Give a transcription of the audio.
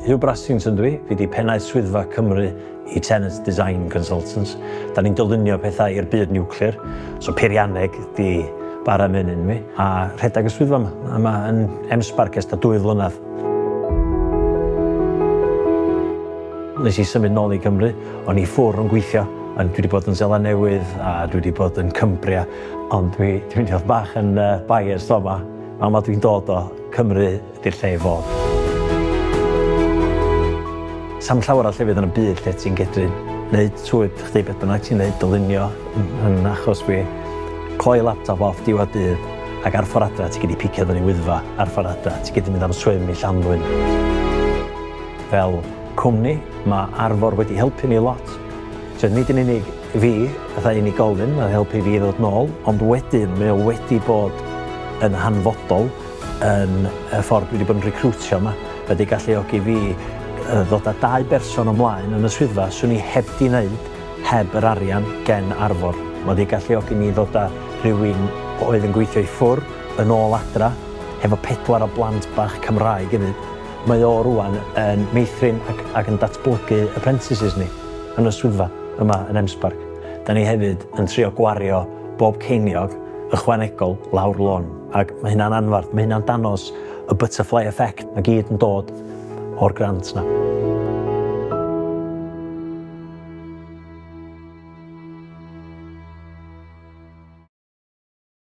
Huw Brassington dwi, fi di pennaeth swyddfa Cymru i Tenant Design Consultants. Da ni'n dylunio pethau i'r byd niwclear, so peirianneg di bara menyn fi, a rhedeg y swyddfa yma, yma yn M-SParc ers ta 2 flynedd. Nes i symud nôl i Gymru, o'n i ffwr yn gweithio, ond dwi wedi bod yn Seland Newydd a dwi wedi bod yn Cumbria, ond dwi, dwi'n mynd bach yn uh, biased fama, fama dwi'n dod o Cymru 'di'r lle i fod. Sa'm llawer o llefydd yn y byd lle ti'n gedru neud swydd chdi beth bynnag ti'n neud, dylunio yn achos fi, cloi laptop off diwedd dydd ac ar ffordd adra ti gedi picio fyny Wyddfa ar ffordd adra, ti gedi mynd am swim i Llanddwyn. Fel cwmni, mae Arfor wedi helpu ni lot. So nid yn unig fi, fatha unigolyn, mae'n helpu fi ddod nôl, ond wedyn mae o wedi bod yn hanfodol yn y ffordd dwi wedi bod yn recriwtio yma. Mae wedi galluogi fi ddod â dau berson ymlaen yn y swyddfa swn i heb di wneud heb yr arian gen Arfor. Mae wedi galluogi ni ddod â rhywun oedd yn gweithio i ffwr yn ôl adra hefo pedwar o blant bach Cymraeg hefyd. Mae o rwan yn meithrin ac, ac yn datblygu apprentices ni yn y swyddfa yma yn M-SParc. Da ni hefyd yn trio gwario bob ceiniog ychwanegol lawr lôn. Ac mae hynna'n anfarth, mae hynna'n danos y butterfly effect, mae gyd yn dod o'r grant na.